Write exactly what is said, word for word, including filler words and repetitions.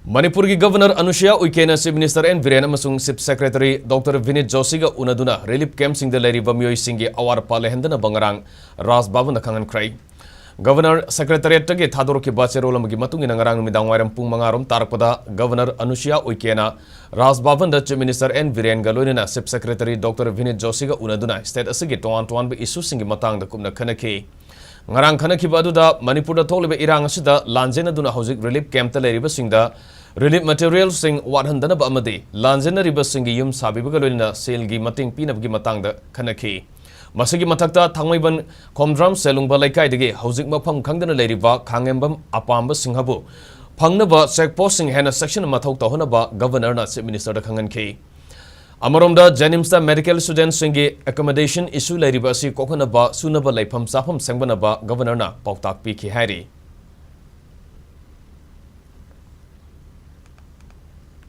ꯃꯅꯤꯄꯨꯔꯒꯤ Governor ꯑꯅꯨꯁꯨꯌꯥ ꯎꯏꯀꯦꯅ Chief Minister N Biren ꯑꯃꯁꯨꯡ Chief Secretary Doctor ꯚꯤꯅꯤꯠ ꯖꯣꯁꯤꯒ ꯎꯅꯗꯨꯅ relief campꯁꯤꯡꯗ ꯂꯩꯔꯤꯕ ꯃꯤꯑꯣꯏꯁꯤꯡꯒꯤ ꯑꯋꯥꯠ ꯑꯄꯥ ꯂꯩꯍꯟꯗꯅꯕ ꯉꯔꯥꯡ ꯔꯥꯖ ꯚꯕꯟꯗ ꯈꯪꯍꯟꯈ꯭ꯔꯦ꯫ Governor Secretariatꯇꯒꯤ ꯊꯥꯗꯣꯔꯛꯈꯤꯕ ꯆꯦꯔꯣꯜ ꯑꯃꯒꯤ ꯃꯇꯨꯡ ꯏꯟꯅ, ꯉꯔꯥꯡ ꯅꯨꯃꯤꯗꯥꯡ ꯋꯥꯏꯔꯝ ꯄꯨꯡ ꯃꯉꯥ ꯔꯣꯝ ꯇꯥꯔꯛꯄꯗ Governor ꯑꯅꯨꯁꯨꯌꯥ ꯎꯏꯀꯦꯅ ꯔꯥꯖ ꯚꯕꯟꯗ Chief Minister ꯑꯦꯟ ꯕꯤꯔꯦꯟꯒ ꯂꯣꯏꯅꯅ Chief Secretary Doctor ꯚꯤꯅꯤꯠ ꯖꯣꯁꯤꯒ ꯎꯅꯗꯨꯅ state ꯑꯁꯤꯒꯤ ꯇꯣꯉꯥꯟ ꯇꯣꯉꯥꯟꯕ issueꯁꯤꯡꯒꯤ ꯃꯇꯥꯡꯗ ꯀꯨꯞꯅ ꯈꯟꯅꯈꯤ꯫ ꯉꯔꯥꯡ ꯈꯟꯅꯈꯤꯕ ꯑꯗꯨꯗ ꯃꯅꯤꯄꯨꯔꯗ ꯊꯣꯛꯂꯤꯕ ꯏꯔꯥꯡ ꯑꯁꯤꯗ ꯂꯥꯟꯖꯦꯟꯅꯗꯨꯅ ꯍꯧꯖꯤꯛ relief campꯇ ꯂꯩꯔꯤꯕꯁꯤꯡꯗ relief materialꯁꯤꯡ ꯋꯥꯠꯍꯟꯗꯅꯕ ꯑꯃꯗꯤ ꯂꯥꯟꯖꯦꯟꯅꯔꯤꯕꯁꯤꯡꯒꯤ ꯌꯨꯝ ꯁꯥꯕꯤꯕꯒ ꯂꯣꯏꯅꯅ ꯁꯦꯜꯒꯤ ꯃꯇꯦꯡ ꯄꯤꯅꯕꯒꯤ ꯃꯇꯥꯡꯗ ꯈꯟꯅꯈꯤ꯫ ꯃꯁꯤꯒꯤ ꯃꯊꯛꯇ ꯊꯥꯡꯃꯩꯕꯟ ꯈꯣꯝꯗ꯭ꯔꯥꯝ ꯁꯦꯂꯨꯡꯕ ꯂꯩꯀꯥꯏꯗꯒꯤ ꯍꯧꯖꯤꯛ ꯃꯐꯝ ꯈꯪꯗꯅ ꯂꯩꯔꯤꯕ ꯈꯥꯡꯉꯦꯝꯕꯝ ꯑꯄꯥꯝꯕꯁꯤꯡ ꯍꯥꯏꯕꯨ ꯐꯪꯅꯕ check postꯁꯤꯡ ꯍꯦꯟꯅ ꯆꯦꯛꯁꯤꯟꯅ ꯃꯊꯧ ꯇꯧꯍꯟꯅꯕ Governorꯅ Chief Ministerꯗ ꯈꯪꯍꯟꯈꯤ꯫ ꯑꯃꯔꯣꯝꯗ JNIMSꯇ medical studentꯁꯤꯡꯒꯤ accommodation issue ꯂꯩꯔꯤꯕ ꯑꯁꯤ ꯀꯣꯛꯍꯟꯅꯕ ꯁꯨꯅꯕ ꯂꯩꯐꯝ ꯆꯥꯐꯝ ꯁꯦꯝꯒꯠꯅꯕ Governorꯅ ꯄꯥꯎꯇꯥꯛ ꯄꯤꯈꯤ ꯍꯥꯏꯔꯤ꯫